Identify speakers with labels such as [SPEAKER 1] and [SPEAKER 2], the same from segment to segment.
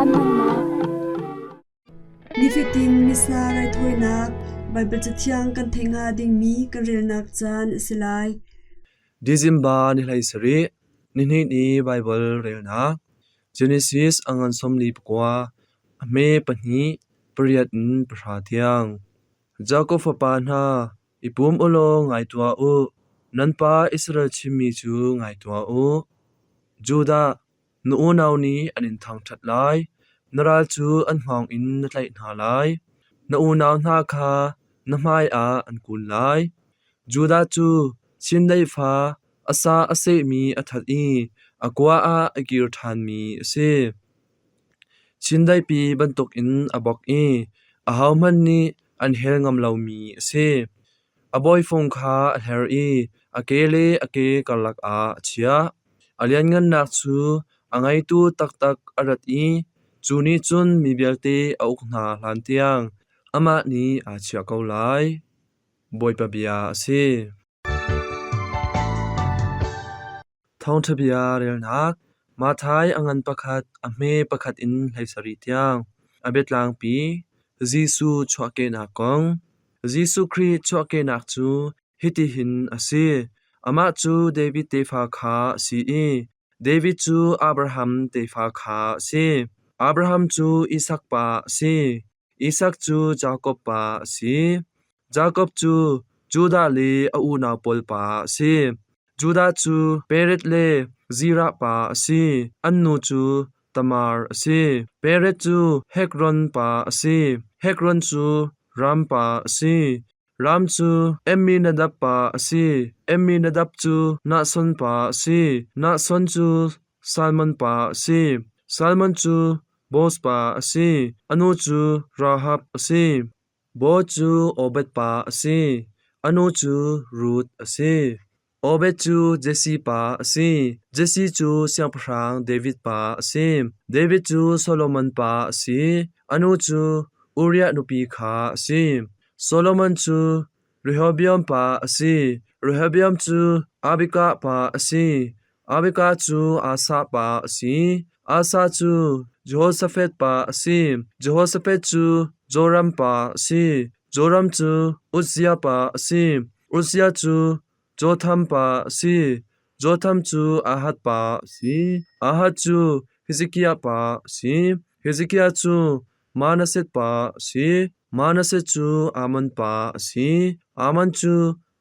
[SPEAKER 1] Caan hmannak.
[SPEAKER 2] Nifatin Missa raithawinak Baibal Cathiang kan theih hnga dingmi kan relnak caan a si lai.
[SPEAKER 3] December ni 17, nihnih ni Baibal relnak Genesis a ngan 44, a hme pahnih, pariat in pahra tiang. Jakob fapa hna, i pum u law ngai tuah u; nan pa Israel chimmi cu ngai tuah u. Judah, na unau nih an in thangṭhat lai; na ral cu an hngawng in na tlaih hna lai. Na unau hna kha na hmaiah an kun lai. Judah cu chindeih fa a sa a sehmi a that i a kua ah a kir ṭhanmi a si. Chindeihpi bantukin a bok i ahohmanh nih an hel ngam lomi a si. A bawifung kha a hler i a ke le a ke karlak ah a chiah. A lianhngannak cu a ngeitu taktak a rat i cu nih cun mi vialte a uk hna hlantiang amah nih aa chiah ko lai. Bawipa bia a si. Thawngṭha bia relnak Matthai a ngan pakhat, a hme pakhat in 17 tiang. A biatlangpi Jesuh chuahkehnak kong. Jesuh Khrih chuahkehnak cu hitihin a si: Amah cu David tefa kha a si i David cu Abraham tefa kha a si. Abraham cu Isak pa a si. Isak cu Jakob pa a si. Jakob cu Judah le a unau pawl pa a si. Judah cu Perez le Zerah pa a si. An nu cu Tamar a si. Perez cu Hekron pa a si. Hekron cu Ram pa a si. Ram cu Amminadab pa a si. Amminadab cu Nahshon pa a si. Nahshon cu Salmon pa a si. Salmon cu Boaz pa a si. A nu cu Rahab a si. Boaz cu Obed pa a si. A nu cu Ruth a si. Obed cu Jesse pa a si. Jesse cu Siangpahrang David pa a si. David cu Solomon pa a si. A nu cu Uriah nupi kha a si. Solomon cu Rehoboam pa a si. Rehoboam cu Abikah pa a si. Abikah cu Asa pa a si. Asa cu Jehoshafat pa a si. Jehoshafat cu Joram pa a si. Joram cu Uzziah pa a si. Uzziah cu Jotham pa a si. Jotham cu Ahaz pa a si. Ahaz cu Hezekiah pa a si. Hezekiah cu Manasseh pa a si. Manasseh cu Amon pa a si. Amon cu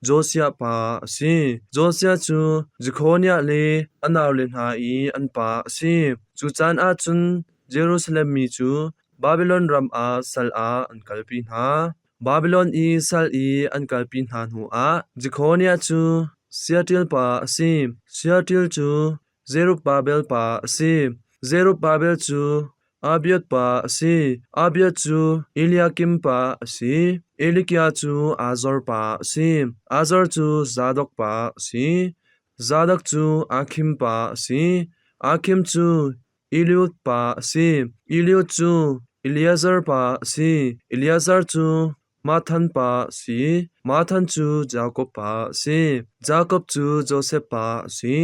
[SPEAKER 3] Josiah pa a si. Josiah cu Jekhoniah le a naule hna i an pa a si. Cu caan ah cun Jerusalem mi cu Babilon ram ah sal ah an kalpi hna. Babilon i sal i an kalpi hna hnuah Jekhoniah cu Shealtiel pa a si. Shealtiel cu Zerubbabel pa a si. Zerubbabel cu Abiud pa a si. Abiud cu Eliakim pa a si. Elikiah cu Azor pa a si. Azor cu Zadok pa a si. Zadok cu Akhim pa a si. Akhim cu Eliud pa a si. Eliud cu Eleazar pa a si. Eleazar cu Mathan pa a si. Mathan cu Jakob pa a si. Jakob cu Josef pa a si.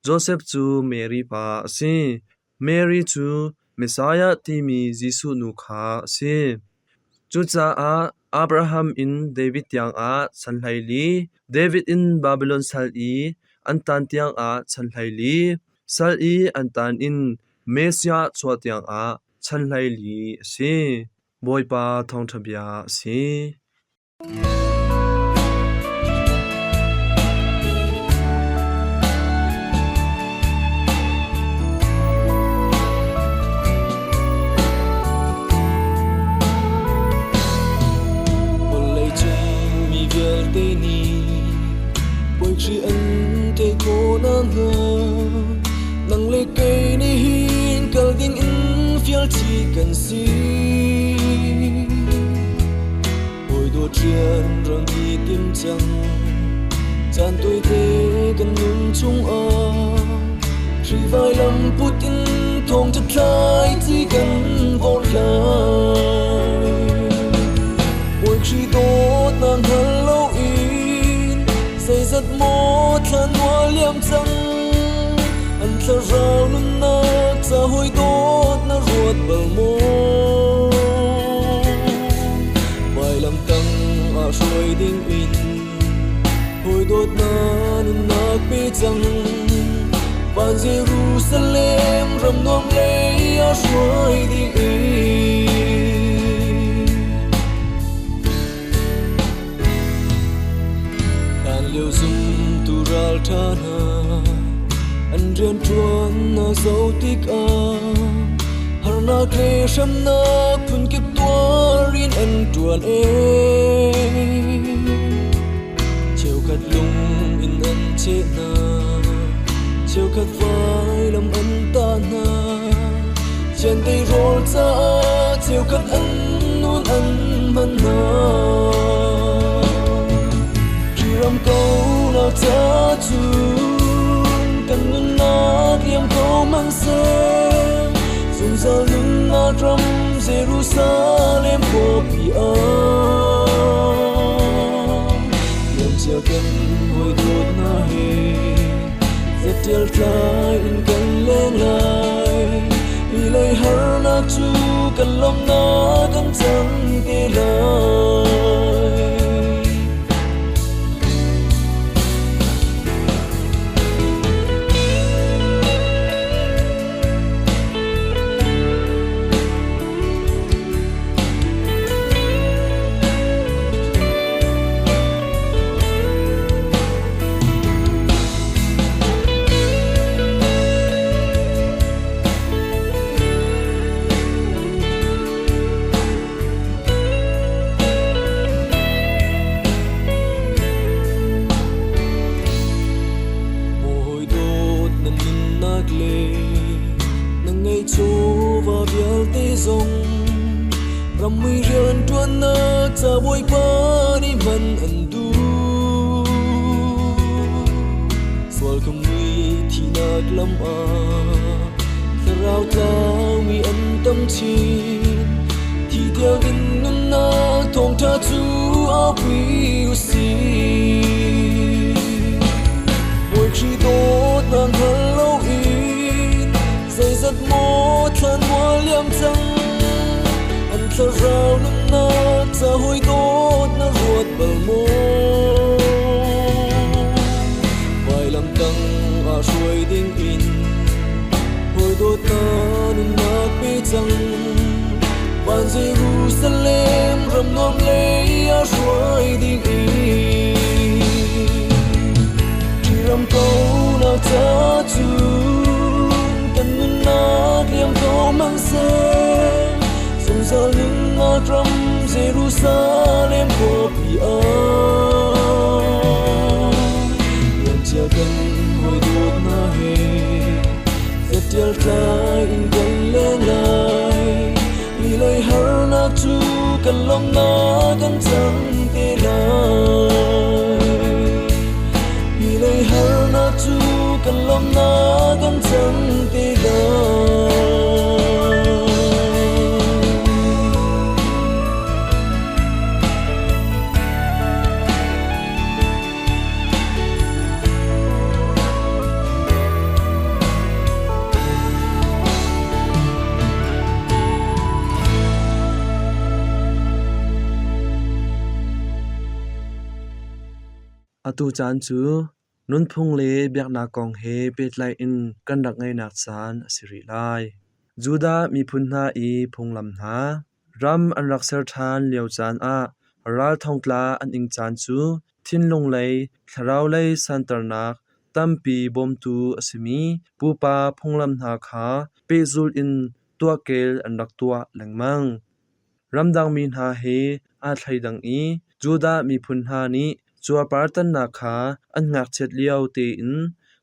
[SPEAKER 3] Josef cu Mary pa a si. Mary cu Messiah timi Jesuh nu kha a si. Cucaah Abraham in David tiangah chan 14, David in Babilon sal i an tan tiangah chan 14, sal i an tan in Messiah chuah tiangah chan 14 a si. Bawipa thawngṭha bia a si.
[SPEAKER 4] Vawleicung mi vialte nih Bawi Khrih an theih khawh nakhnga nang le kei nih hin kal ding in fial chih kan si. Hawi dawt rian rang i tim cang caan tawite kan nun chungah Khrih vailam put in thawngṭha thlai ci kan vawr lai. Bawi Khrih dawtnak hngal loin zeizat maw thla nual liam cang an thlarau nunnak ca hawi dawt na ruat. ruat bal maw? Vailam tang ah hruai ding in hawi dawt na nunnak pe cang. Van Jerusalem ram nuam lei ah hruai ding in. Hlanlio zumtu ralṭha hna an rianṭuan na zoh tikah harnak le hremnak phunkip tuar in an ṭuan ee. Cheukhat lung in an cheh hna, cheukhat vailam an tah hna. Chiandeih rawl caah cheukhat an nun an hman hna. Khi ram ko nak ca cun kan nunnak liam ko hmanhseh, zungzal nunnak ram Jerusalem khuapi ah. Liamcia kan hawi dawt hna he zetial tlai in kan leng lai. Hi lei harnak cu kan lawmhnak kan cang te lai. Maw hawi dawt nan nunnak le na ngeih chawva vialte zong rammi rianṭuannak ca Bawipa nih hman an duh. Sual khammi thihnak lam ah thlarau tlaumi an tam chin. Thi tiangin nunnak thawngṭha cu aupi u sih. Bawi Khrih dawtnak hngal loin zeizat maw thlanmual liam cang. An thlarau nunnak ca hawi dawt na ruat bal maw? Vailam tang ah hruai ding in hawi dawt na nunnak pe cang. Van Jerusalem ram nuam lei ah hruai ding in. Khi ram ko nak ca cun kan nunnak liam ko hmanhseh, zungzal nunnak ram Jerusalem khuapi ah. Liamcia kan hawi dawt hna he zatial tlai in kan leng lai. Hi lei harnak cu kan lawmhnak kan cang te lai. Hi lei harnak cu kan lawmhnak kan cang te lai.
[SPEAKER 3] Atu caan cu nunphung le biaknak kong he pehtlai in kan rak ngeihnak caan a si rih lai. Judah miphun hna i phunglam hna, Ram an rak ser ṭhan lio caan ah ral thongtla an ing caan cu thinlung lei, thlarau lei santernak tampi bawmtu a simi pupa phunglam hna kha pehzulh in tuahkel an rak tuah lengmang. Ramdangmi hna he aa thleidang i Judah miphun hna nih cuarpar tannak kha an ngakchiat lio tein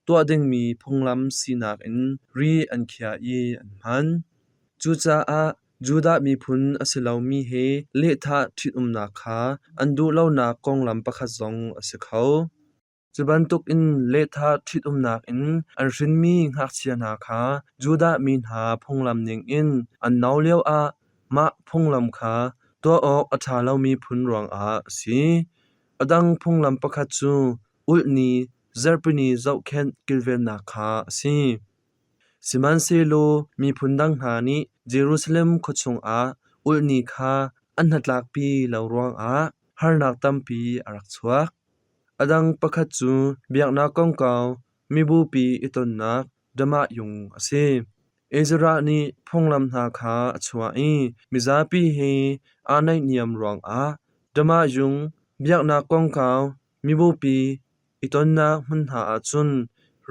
[SPEAKER 3] tuah dingmi phunglam sinak in ri an khiah i an hman. Cucaah Judah miphun a si lomi he lehthah ṭhitumnak kha an duh lonak konglam pakhat zong a si kho. Cu bantukin lehthah ṭhitumnak in an hrinmi ngakchia hna kha Judah mi hna phunglam ningin an no lioah mah phunglam kha tuah awk a ṭha lomi phun ruangah a si. A dang phunglam pakhat cu ulh ni, zarhpini zohkhenh kilvennak kha a si. Sihmanhsehlaw miphun dang hna nih Jerusalem khua chungah ulhni kha an hnatlakpi lo ruangah harnak tampi a rak chuak. A dang pakhat cu biaknak kongkau mibupi i tonnak Damahyung a si. Ezra nih phunglam hna kha a chuah i mizapi he aa naihniam ruangah Damahyung biaknak kongkau mibupi i tonnak hmun hna ah cun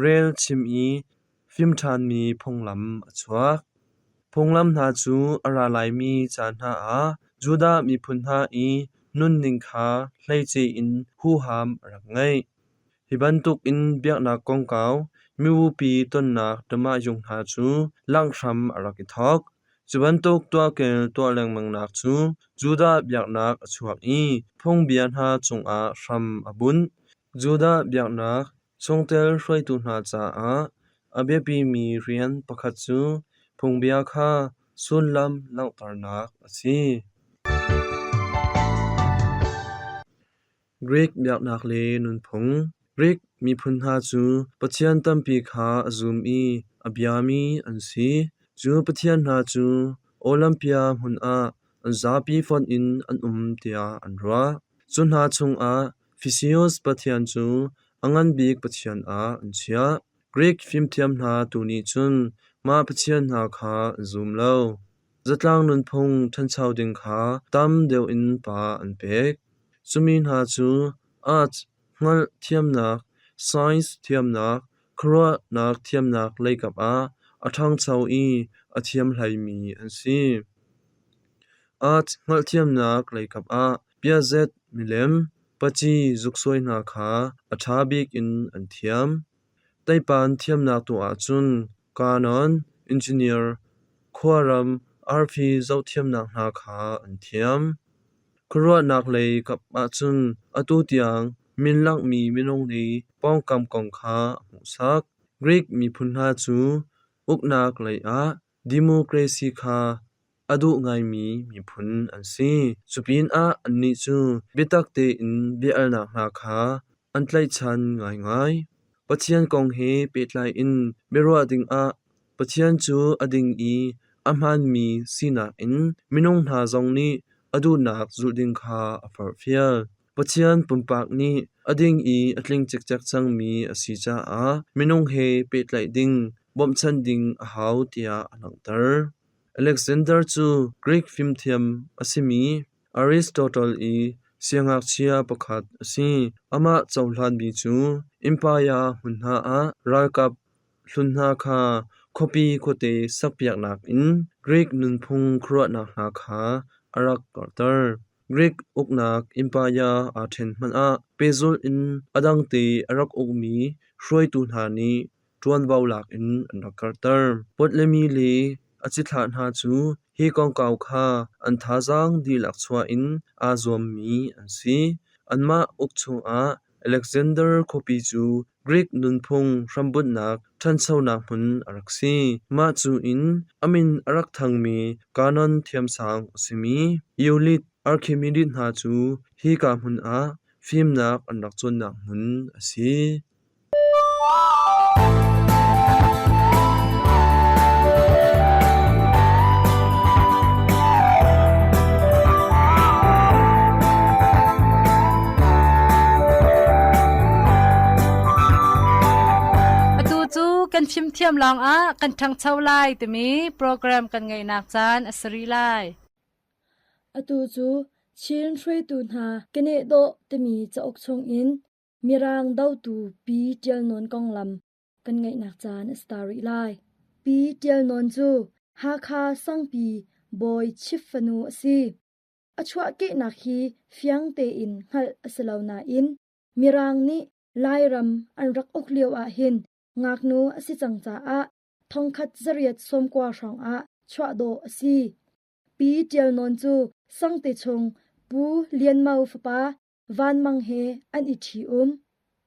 [SPEAKER 3] rel chim i fim ṭhanmi phunglam a chuak. Phunglam hna cu a ra laimi caan hna ah Judah miphun hna i nunning kha hleice in huham a rak ngeih. Hi bantukin biaknak kongkau mibupi tonnak damahyung hna cu langhhram a rak i thawk. Cu bantuk tuahkel tuah lengmangnak cu Judah biaknak a chuak i phungbia hna cungah hram a bunh. Judah biaknak chungtel hruaitu hna caah a biapimi rian pakhat cu phungbia kha sullam langhternak a si. Greek biaknak le nunphung. Greek miphun hna cu pathian tampi kha a zum i a biami an si. Cu pathian hna cu Olympia hmun ah an zapi fonh in an um tiah an ruah. Cu hna chungah Theseus pathian cu a ngan bik pathian ah an chiah. Greek fimthiam hna tu nih cun mah pathian hna kha an zum lo. Zatlang nunphung ṭhancho ding kha tam deuh in pa an pek. Cumi hna cu arts, hngalh thiamnak, science thiamnak, khuaruahnak thiamnak leikap ah a ṭhangcho i a thiam hleimi an si. Arts hngalhthiamnak leikap ah piazet milem, paci zuksuai hna kha a ṭha bik in an thiam. Teipan thiamnak tu ahcun kanan, engineer, khuaram arfi zohthiamnak hna kha an thiam. Khuaruahnak lei kap ahcun atu tiang min langhmi minung le pawngkam kong kha a hmuhsak. Greek miphun hna cu uknak lei ah democracy kha a duh ngaimi miphun an si. Cupinah annih cu biatak tein bia-alnak hna kha an tlaihchan ngaingai. Pathian kong he pehtlai in biaruah dingah Pathian cu a ding i a hmaanmi sinak in minung hna zong nih a duhnak zulh ding kha a forhfial. Pathian pumpak nih a ding i a tling cikcek cangmi a si caah minung he pehtlaih ding, bawmhchanh ding a hau tiah a langhter. Alexander cu Greek fimthiam a simi Aristotle i siangngakchia pakhat a si. Amah cohlanmi cu empire hmun hna ah ralkap hlun hna kha khuapi khuate sakpiaknak in Greek nunphung khuaruahnak hna kha a rak karhter. Greek uknak empire aa ṭhen hmanh ah pehzulh in a dangte a rak ukmi hruaitu hna nih ṭuanvo lak in an rak karhter. Ptolemy le a cithlah hna cu hi kongkau kha an thazaang dihlak chuah in aa zuammi an si. Anmah uk chungah Alexander khuapi cu Greek nunphung hrambunhnak ṭhanchonak hmun a rak si. Mah cu in a min a rak thangmi Canon thiamsang a simi Euclid Archimedes hna cu hika hmun ah fimnak an rak cawnnak hmun a si.
[SPEAKER 1] Atu cu kan fimthiam lawngah kan ṭhangcho lai timi program kan ngeihnak caan a si rih lai.
[SPEAKER 5] Atu cu Chin hruaitu hna keneh dawh timi cauk chungin Mirang dotu Pi Ṭial Nawn konglam kan ngaihnak caan a si ta rih lai. Pi Ṭial Nawn cu Hakha Sangpi bawi chief fanu a si. A chuahkehnak hi fiang tein hngalh a si lo nain Mirang nih Lairam an rak uk lio ahhin ngaknu a si cang caah 1890 hrawngah chuah dawh a si. Pi Ṭial Nawn cu Sangte chung Pu Lian Mo fapa Van Mang he an i ṭhi-um.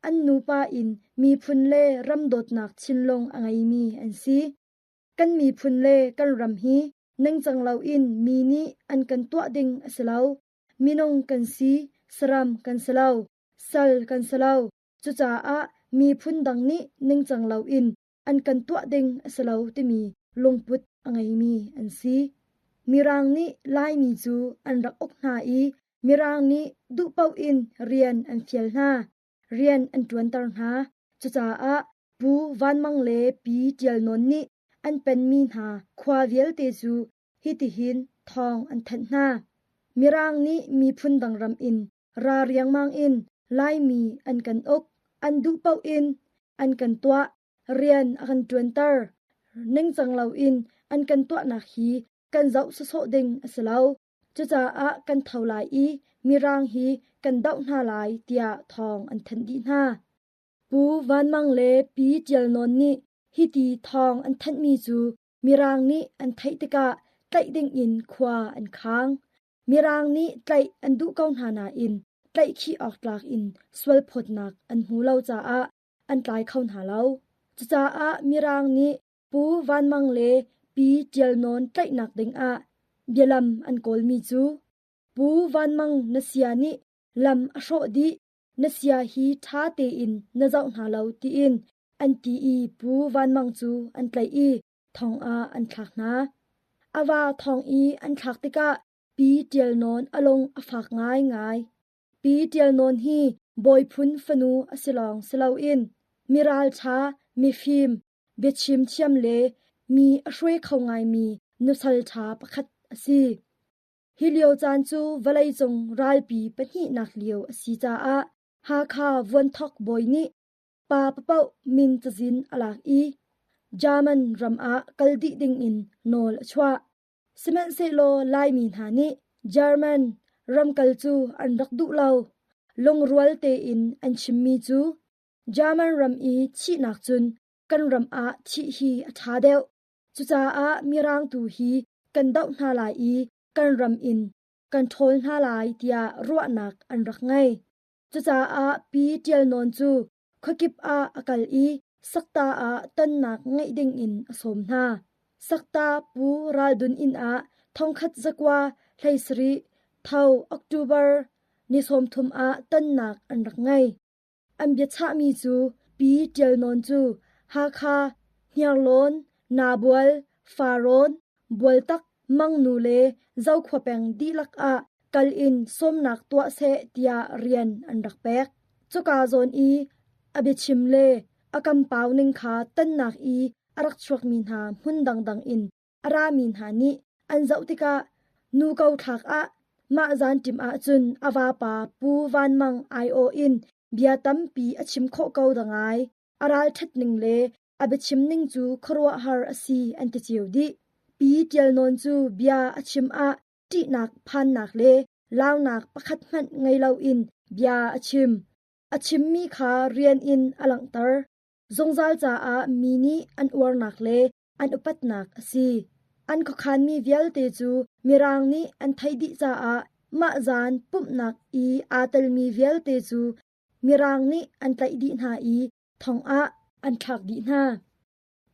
[SPEAKER 5] An nupa in miphun le ram dawtnak thinlung a ngeimi an si. Kan miphun le kan ram hi ningcang loin mi nih an kan tuah ding a si lo. Minung kan si, saram kan si lo, sal kan si lo. Cucaah miphun dang nih ningcang loin an kan tuah ding a si lo timi lungput a ngeimi an si. Mirang nih Laimi cu an rak uk hna i Mirang nih duhpaoh in rian an fial hna, rian an ṭuanter hna. Cucaah Pu Van Mang le Pi Ṭial Nawn nih an penmi hna khua vialte cu hitihin thawng an thanh hna. Mirang nih miphun dang ram in ra riangmang in Laimi an kan uk, an duh paoh in an kan tuah, rian a kan ṭuanter. Ningcang loin an kan tuahnak hi kan zoh sawsawh ding a si lo. Cucaah kan tho lai i Mirang hi kan doh hna lai tiah thawng an thanh dih hna. Pu Van Mang le Pi Ṭial Nawn nih hiti thawng an thanhmi cu Mirang nih an theih tikah tlaih dingin khua an khang. Mirang nih tlaih an duh ko hna nain tlaihkhih awk tlak in sualphawtnak an hmu lo caah an tlai kho hna lo. Cucaah Mirang nih Pu Van Mang le Pi Ṭial Nawn tlaihnak dingah bialam an kawlmi cu Pu Van Mang na sia nih lam a hrawh dih, na sia hi ṭha tein na zoh hna lo tiin an ti i Pu Van Mang cu an tlaih i thong ah an thlak hna. A va thong i an thlak tikah Pi Ṭial Nawn a lung a fak ngaingai. Pi Ṭial Nawn hi bawi phun fanu a si lawng si loin mi ralṭha, mifim, biachim thiam le mi a hruai kho ngaimi nusal ṭha pakhat a si. Hi lio caan cu vawleicung ralpi pahnihnak lio a si caah Hakha Vuanthok bawi nih pa papaoh min cazin a lak i German ram ah kal dih dingin nawl a chuah. Sihmanhsehlaw Laimi hna nih German ramkal cu an rak duh lo. Lungrual tein an chimmi cu German ram i thihnak cun kan ram ah thih hi a ṭha deuh. Cucaah Mirang tu hi kan doh hna lai i kan ram in kan ṭhawl hna lai tiah ruahnak an rak ngei. Cucaah Pi Ṭial Nawn cu khuakip ah a kal i Sakta ah tonnak ngeih dingin a sawm hna. Sakta Pu Ral Dun inn ah 1917 tho October ni 30 ah tonnak an rak ngei. An biachahmi cu Pi Ṭial Nawn cu Hakha, Hniarlawn, Nabual, Farrawn, Bualtak, Mangnu le Zokhua peng dihlak ah kal in sawmnak tuah seh tiah rian an rak pek. Cuka zawn i a biachim le a kampau ning kha tonnak i a rak chuakmi hna hmun dangdang in a rami hna nih an zoh tikah nu ko thlak ah mah zanṭim ahcun a vapa Pu Van Mang aiawh in bia tampi a chim khawh ko dangai. A ralṭhat ning le a biachim ning cu khuaruahhar a si an ti cio dih. Pi Ṭial Nawn cu bia a chim ah ṭihnak phannak le launak pakhat hmanh ngei loin bia a chim. A chimmi kha rian in a langhter. Zungzal caah mi nih an uarnak le an upatnak a si. An khuakhanmi vialte cu Mirang nih an theih dih caah mah zan pumhnak i aa telmi vialte cu Mirang nih an tlaih dih hna i thong ah an thlak dih hna.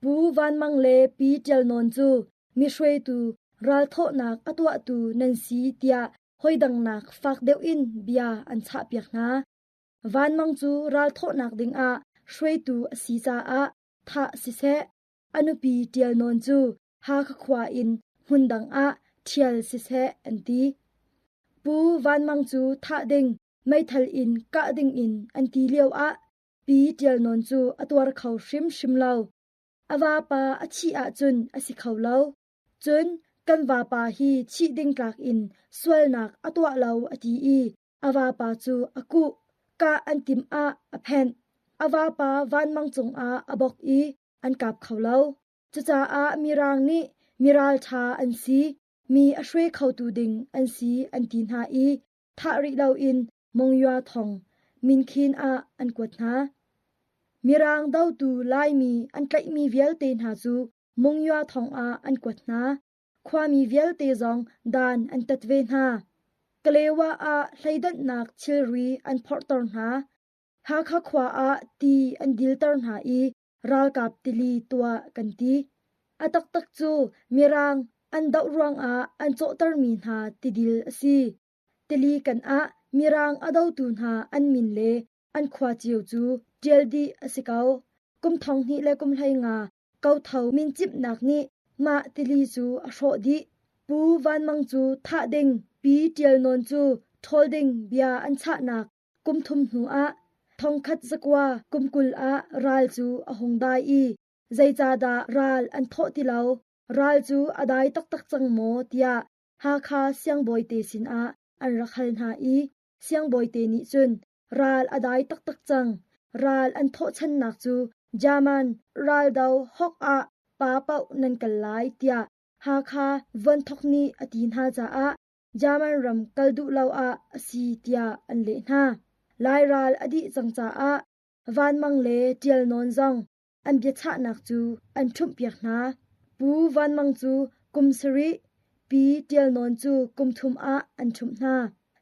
[SPEAKER 5] Pu Van Mang le Pi Ṭial Nawn cu mi hruaitu ralthawhnak a tuahtu nan si tiah hoidangnak fak deuh in bia an chahpiak hna. Van Mang cu ralthawhnak dingah hruaitu a si caah thah siseh, a nupi Ṭial Nawn cu Hakha khua in hmundang ah ṭhial siseh an ti. Pu Van Mang cu thah ding, meithal in kah dingin an ti lioah Pi Ṭial Nawn cu a tuar kho hrimhrim lo. A vapa a thih ahcun a si kho lo. Cun kan vapa hi thih ding tlak in sualnak a tuah lo a ti i a vapa cu a kuh. Kah an timh ah a phenh. A vapa vanmang cungah a bok i an kap kho lo. Cucaah Mirang nih miralṭha an si, mi a hruai khotu ding an si an ti hna i thah rih loin Monywa thong Minkhin ah an kuat hna. Mirang dotu Laimi an tlaihmi vialte hna cu Monywa thong ah an kuat hna. Khuami vialte zong dan an tat ve hna. Kalewa ah hleidonhnak thilri an phorhter hna. Hakha khua ah ti an dilter hna i ralkap tili tuah kan ti. A taktak cu Mirang an doh ruangah an cawhtermi hna tidil a si. Tili kan ah Mirang a dotu hna an min le an khua cio cu ṭial dih a si ko. kum 2000 le kum 15 kotho mincimhnak nih mah tili cu a hrawh dih. Pu Van Mang cu thah ding, Pi Ṭial Nawn cu ṭhawl ding bia an chahnak kum thum hnu ah 1009 kum 20 ah ral cu a hung dai i zeicahdah ral an thawh ti lo, ral cu a dai taktak cang maw tiah Hakha siangbawite sinah an rak hal hna i siangbawite nih cun ral a dai taktak cang, ral an thawhchannak cu German raldo hawk ah pa paoh nan kal lai tiah Hakha Vuanthok nih a ti hna caah German ram kal duh lo ah a si tiah an leh hna. Lai ral a dih cang caah Vanmang le Ṭial Nawn zong an biachahnak cu an ṭhumhpiak hna. Pu Van Mang cu kum sarih, Pi Ṭial Nawn cu kum thum ah an ṭhumh hna.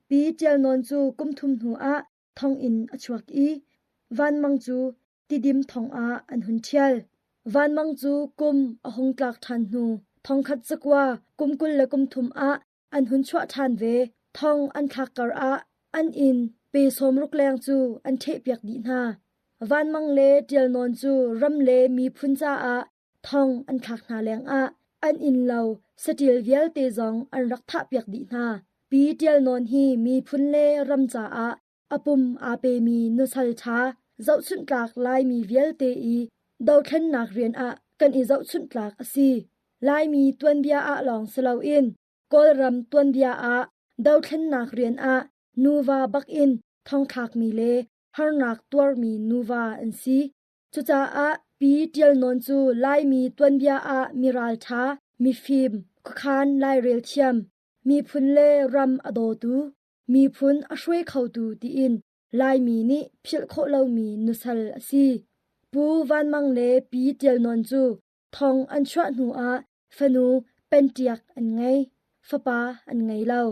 [SPEAKER 5] Pi Ṭial Nawn cu kum thum hnu ah thonginn a chuak i Van Mang cu Tidim thong ah an hun ṭhial. Van Mang cu kum a hung tlak ṭhan hnu thongkhat zakua kum 23 ah an hun chuah ṭhan ve. Thong an thlak kar ah an inn pe 60 leng cu an ṭhehpiak dih hna. Van Mang le Ṭial Nawn cu ram le miphun caah thong an thlak hna lengah an innlo saṭil vialte zong an rak thahpiak dih hna. Pi Ṭial Nawn hi miphun le ram caah a pum aa pemi nusal ṭha zohchunhtlak Laimi vialte i dothlennak rian ah kan i zohchunhtlak a si. Laimi tuanbia ah lawng si loin Kawlram tuanbia ah dothlennak rian ah nuva bak in thongthlakmi le harnak tuarmi nuva an si. Cucaah Pi Ṭial Nawn cu Laimi tuanbia ah mi ralṭha, mifim, khuakhan lairel thiam, miphun le ram a dawtu, miphun a hruai khotu tiin Laimi nih philh khawh lomi nusal a si. Pu Van Mang le Pi Ṭial Nawn cu thong an chuah hnu ah fanu Pentiak an ngei, fapa an ngei lo.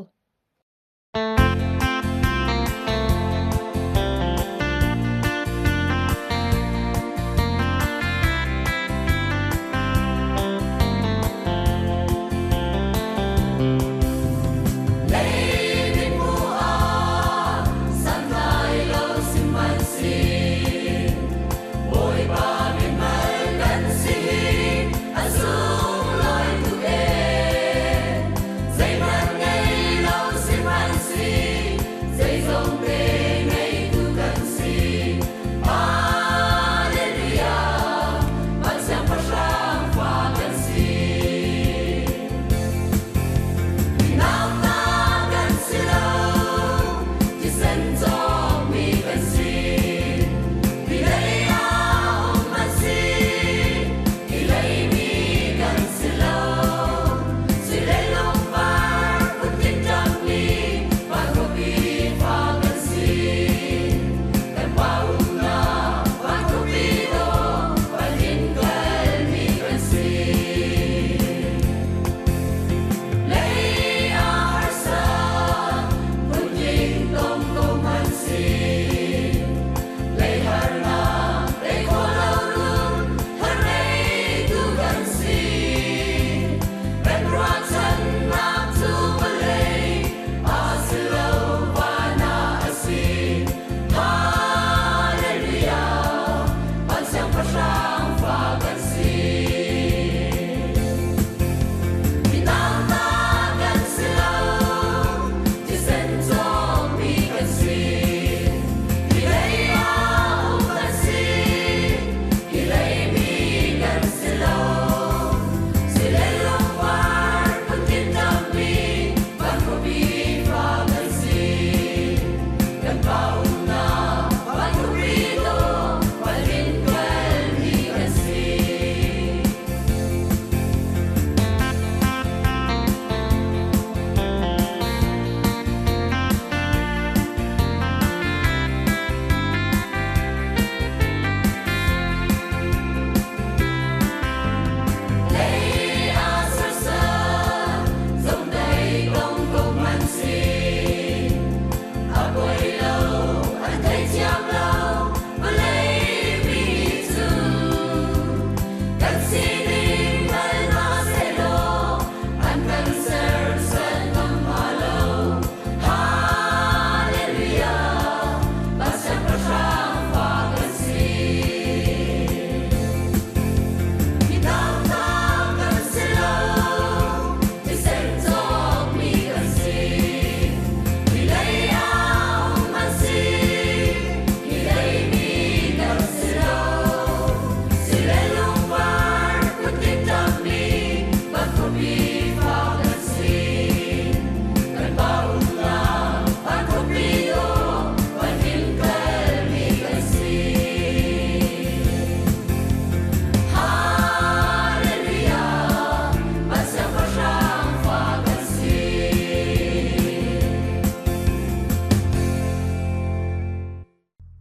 [SPEAKER 6] Zeihmanh ngei lo sihmanhseh.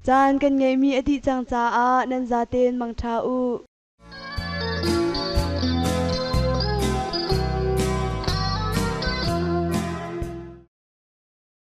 [SPEAKER 6] Caan kan ngeihmi a dih cang caah nan zaten mangṭha u.